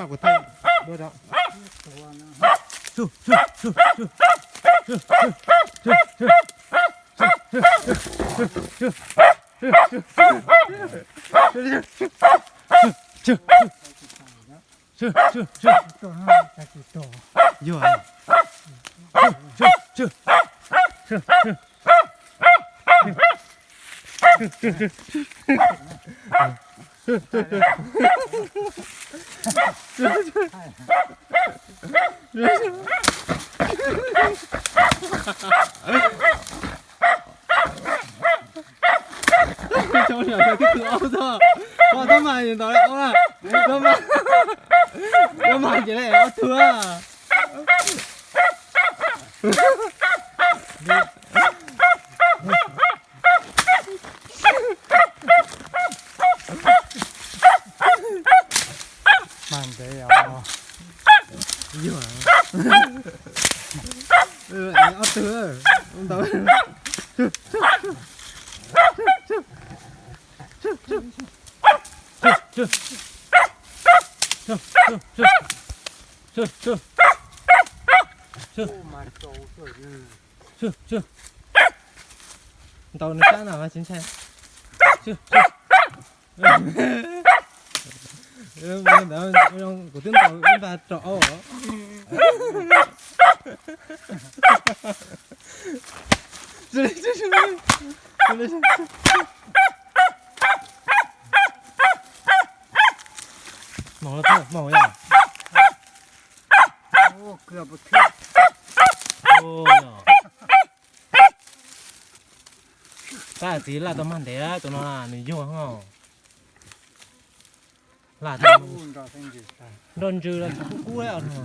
Kuv thaij dua rau. Yog. Cov sawv daws twb khwv ob tug, pom tab mas ntawd ob na, tab mas, tab mas ces lawv ob tug. Mas ntev os. Yog. Ob tug ntawd. Ntaus nws sab no mas tsis ntshai. Ntawd kuv twb ntaus ib npa rau aub. Mob, mob yog. Tab txiv laj tau mag ntev tus no nws yuag ho. Laj, nroj ntsws los tsis kub kub no.